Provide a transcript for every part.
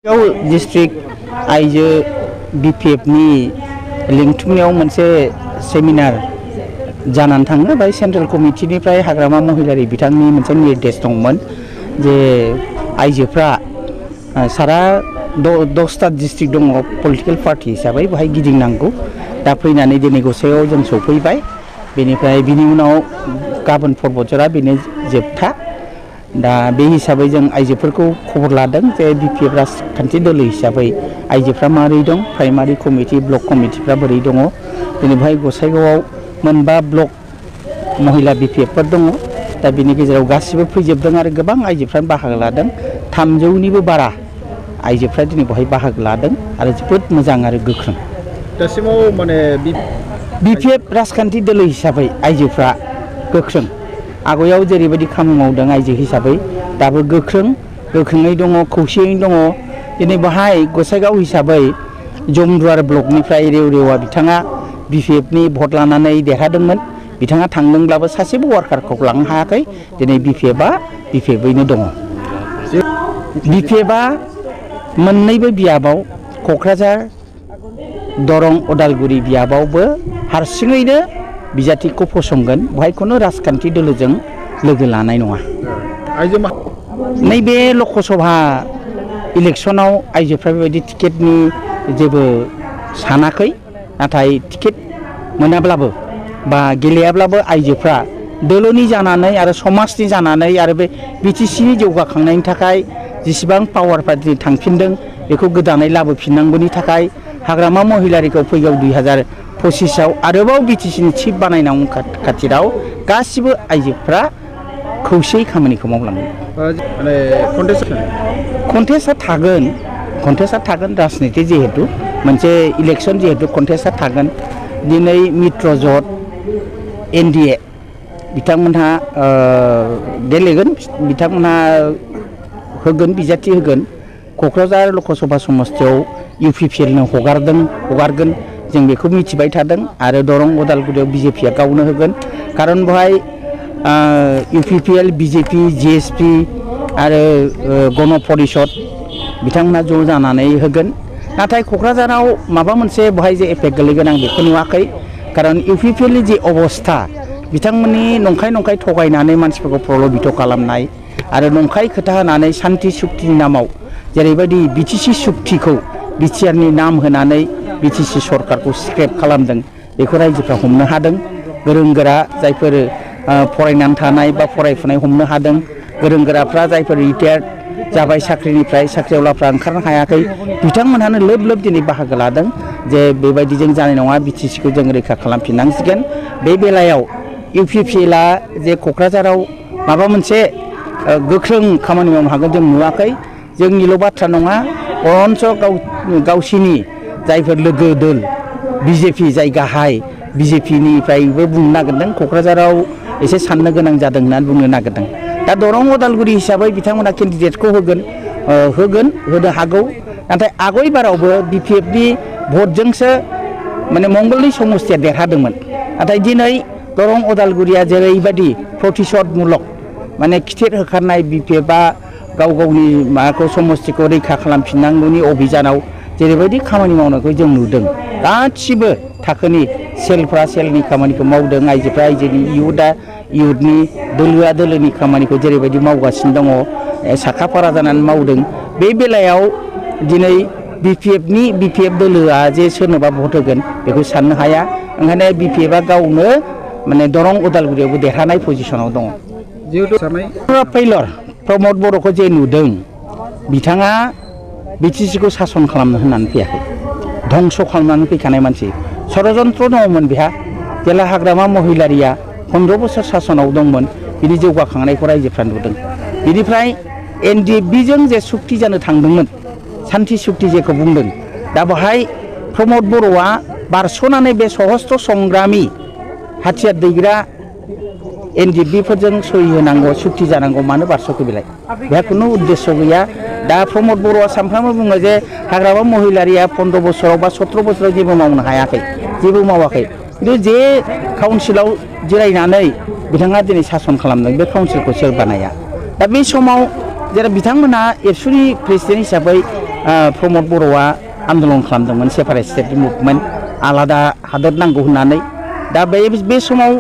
District आइजो बिपिएफनि लिंथुमनायाव मोनसे seminar जानानै थाङो बाय सेन्ट्रेल कमिटिनिफ्राय हाग्रामा महिलारि बिथांनि मोनसे निर्देश दंमोन जे आइजोफ्रा सारा 10टा डिस्ट्रिक्ट दङ पलिटिकल पार्टी हिसाबै बेहाय गिदिंनांगौ दा फैनानै दिनै गसाइयाव जों सफैबाय बेनिफ्राय बिनि उनाव गाबोन परबतजरा बेनो जोबथा दा बे हिसाबै जों आइजोफोरखौ खबर लादों जे बिपिएफ राजखान्थि दोलो हिसाबै आइजोफ्रा मारै दं प्राइमारि कमिटि ब्लक कमिटिफ्रा बोरै दङ बेनिफ्राय गसाइगावआव मोनबा ब्लक महिला बिपिएफफोर दङ दा बिनि गेजेराव गासिबो फैजोबदों आरो गोबां आइजोफ्रानो बाहागो लादों 300निबो बारा आइजोफ्रा दिनै बेवहाय बाहागो लादों आरो जोबोद मोजां आरो गोख्रों दासिमाव माने बिपिएफ राजखान्थि दोलो हिसाबै आइजोफ्रा गोख्रों आगोलाव जेरैबायदि खामानि मावदों आइजो हिसाबै दाबो गोख्रोङै दङ खौसेयै दङ दिनै बेहाय गसाइगाव हिसाबै जमदुवार ब्लकनिफ्राय रेवरेवा बिथाङा बिपिएफनि भट लानानै देरहादोंमोन बिथाङा थांदोंब्लाबो सासेबो वार्कारखौ लांनो हायाखै दिनै बिपिएफैनो दङ बिपिएफआ मोननैबो बियाबाव क'क्राझार दरं उदालगुरि बियाबावबो हारसिङैनो बिजाथिखौ फसंगोन बेहाय खुनु राजखान्थि दोलोजों लोगो लानाय नङा नैबे लकसभा इलेक्सनाव आइजोफ्रा बेबायदि टिकेटनि जेबो सानाखै नाथाय टिकेट मोनाब्लाबो बा गेलेयाब्लाबो आइजोफ्रा दोलोनि जानानै आरो समाजनि जानानै आरो बे बिटिसिनि जौगाखांनायनि थाखाय जेसेबां पावारफ्रा दिनै थांफिनदों बेखौ गोदानै लाबोफिननांगौनि थाखाय हाग्रामा महिलारिखौ फैगौ 2025आव आरोबाव बिटिसिनि चिफ बानायनांगौ खाथिराव गासिबो आइजोफ्रा खौसेयै खामानिखौ मावलांगोन कन्टेस्टआ थागोन राजनिति जिहेतु मोनसे इलेक्सन जिहेतु कन्टेस्टआ थागोन दिनै मित्रजोट एनडिए बिथांमोनहा गेलेगोन बिथांमोनहा होगोन बिजाथि होगोन क'क्राझार लकसभा समस्तियाव इउपिपिएलनो हगारगोन जों बेखौ मिथिबाय थादों आरो दरं उदालगुरियाव बिजेपिया गावनो होगोन खारन बेहाय इउपिपिएल बिजेपि जिएसपि आरो गण परिषद बिथांमोना ज' जानानै होगोन नाथाय क'क्राझाराव माबा मोनसे बेहाय जे एफेक्ट गोलैगोन आं बेखौ नुवाखै खारन इउपिपिएलनि जे अबस्था बिथांमोननि नंखाय थगायनानै मानसिफोरखौ प्रलबित खालामनाय आरो नंखाय खोथा होनानै सान्ति सुक्तिनि नामाव जेरैबायदि बिटिसि सुक्तिखौ बिटिआरनि नाम होनानै बिटिसि सरकारखौ स्क्रेप खालामदों बेखौ रायजोफ्रा हमनो हादों गोरों गोरा जायफोर फरायनानै थानाय बा फरायफुनाय हमनो हादों गोरों गोराफ्रा जायफोर रिटायार्ड जाबाय साख्रिनिफ्राय साख्रिआवलाफ्रा ओंखारनो हायाखै बिथांमोनहानो लोब दिनै बाहागो लादों जे बेबायदिजों जानाय नङा बिटिसिखौ जों रैखा खालामफिननांसिगोन बे बेलायाव इउपिपिएलआ जे क'क्राझाराव माबा मोनसे गोख्रों खामानि मावनो हागोन जों नुवाखै जोंनिल' बाथ्रा नङा बरन्स गावसिनि जायफोर लोगो दोल बिजेपि जाय गाहाय बिजेपिनिफ्रायबो बुंनो नागिरदों क'क्राझाराव एसे साननो गोनां जादों होननानै बुंनो नागिरदों दा दरं उदालगुरि हिसाबै बिथांमोना केन्डिडेटखौ होनो हागौ नाथाय आगयबारावबो बिपिएफनि भटजोंसो माने मंगलदै समस्तिया देरहादोंमोन नाथाय दिनै दरं उदालगुरिया जेरैबायदि प्रतिशोधमूलक माने खिथेर होखारनाय बिपिएफआ गावनि माबाखौ समस्तिखौ रैखा खालामफिननांगौनि अभियानाव जेरैबायदि खामानि मावनायखौ जों नुदों गासिबो थाखोनि सेलफ्रा सेलनि खामानिखौ मावदों आइजोफ्रा आइजोनि इयुथनि दोलोआ दोलोनि खामानिखौ जेरैबायदि मावगासिनो दङ साखाफारा जानानै मावदों बे बेलायाव दिनै बिपिएफ दोलोआ जे सोरनोबा भट होगोन बेखौ साननो हाया ओंखायनो बिपिएफआ गावनो माने दरं उदालगुरियावबो देरहानाय पजिसनाव दङ फैलर प्रमद बर'खौ जे नुदों बिथाङा बिटिसिखौ सासन खालामनो होननानै फैयाखै धंस खालामनानै फैखानाय मानसि षड़यन्त्र दङमोन बेहा जेला हाग्रामा महिलारिया 15 बोसोर सासनाव दंमोन बिनि जौगाखांनायखौ रायजोफ्रा नुदों बिनिफ्राय एनडिएफबिजों जे सुक्ति जानो थांदोंमोन सान्ति सुक्ति जेखौ बुंदों दा बेहाय प्रमद बर'आ बारस'नानै बे सहस्त्र संग्रामि हाथियार दैग्रा एनडिएफबिफोरजों सहि होनांगौ सुक्ति जानांगौ मानो बारस'खो बेलाय बेहा खुनु उद्देश्य गैया दा प्रमद बर'आ सानफ्रामबो बुङो जे हाग्रामा महिलारिया 15 बोसोराव बा 17 बोसोराव जेबो मावनो हायाखै जेबो मावाखै खिन्थु जे काउन्सिलाव जिरायनानै बिथाङा दिनै सासन खालामदों बे काउन्सिलखौ सोर बानाया दा बे समाव जेरै बिथांमोना एबसुनि प्रेसिडेन्ट हिसाबै प्रमद बर'आ आन्दलन खालामदोंमोन सेपारेट स्टेट मुभमेन्ट आलादा हादर नांगौ होननानै दा बे समाव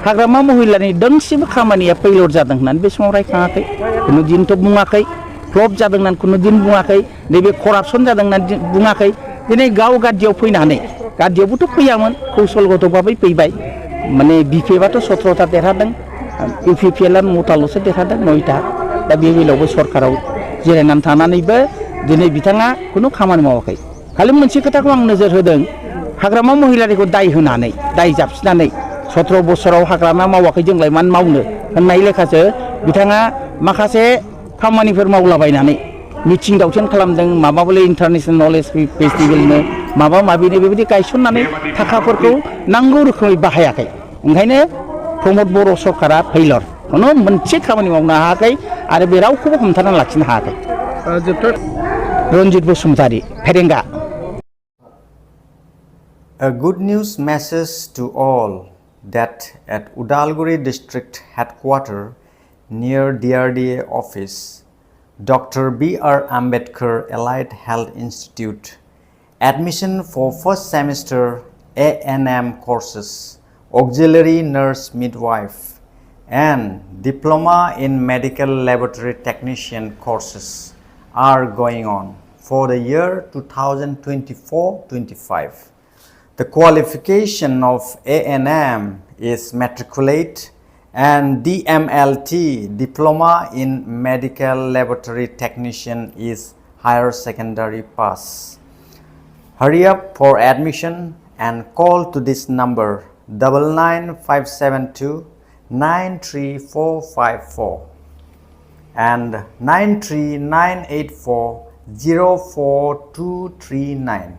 हाग्रामा महिलानि दोंसेबो खामानिया फैलर जादों होननानै बे समाव रायखाङाखै खुनु दिनथ' बुङाखै फ्लप जादों होननानै खुनु दिन बुङाखै नैबे करापसन जादों होननानै बुङाखै दिनै गाव गादियाव फैनानै गादियावबोथ' फैयामोन कौशलगतभाबै फैबाय माने बिपिएफआथ' 17टा देरहादों इउपिपिएलआ 9टाल'सो देरहादों 9टा दा बे बेलायावबो सरकाराव जिरायनानै थानानैबो दिनै बिथाङा खुनु खामानि मावाखै खालि मोनसे खोथाखौ आं नोजोर होदों हाग्रामा महिलारिखौ दाय होनानै दाय जाबसिनानै 17 बोसोराव हाग्रामा मावाखै जोंलाय मानो मावनो होननाय लेखासो बिथाङा माखासे खामानिफोर मावलाबायनानै मिथिं दावथिं खालामदों माबा बले इन्टारनेशनेल नलेज फेस्टिभेलनो माबा माबिनो बेबायदि गायसननानै थाखाफोरखौ नांगौ रोखोमै बाहायाखै ओंखायनो प्रमद बर' सरकारा फेलर खुनु मोनसे खामानि मावनो हायाखै आरो बे रावखौबो हमथाना लाखिनो हायाखै रन्जित बसुमतारी फेरेंगा A good news message to all that at Udalguri district headquarters near DRDA office, Dr. B.R. Ambedkar Allied Health Institute, admission for first semester A&M courses, auxiliary nurse midwife, and diploma in medical laboratory technician courses are going on for the year 2024-25. The qualification of A&M is matriculate and DMLT diploma in medical laboratory technician is higher secondary pass. Hurry up for admission and call to this number 99572 93454 and 93984 04239.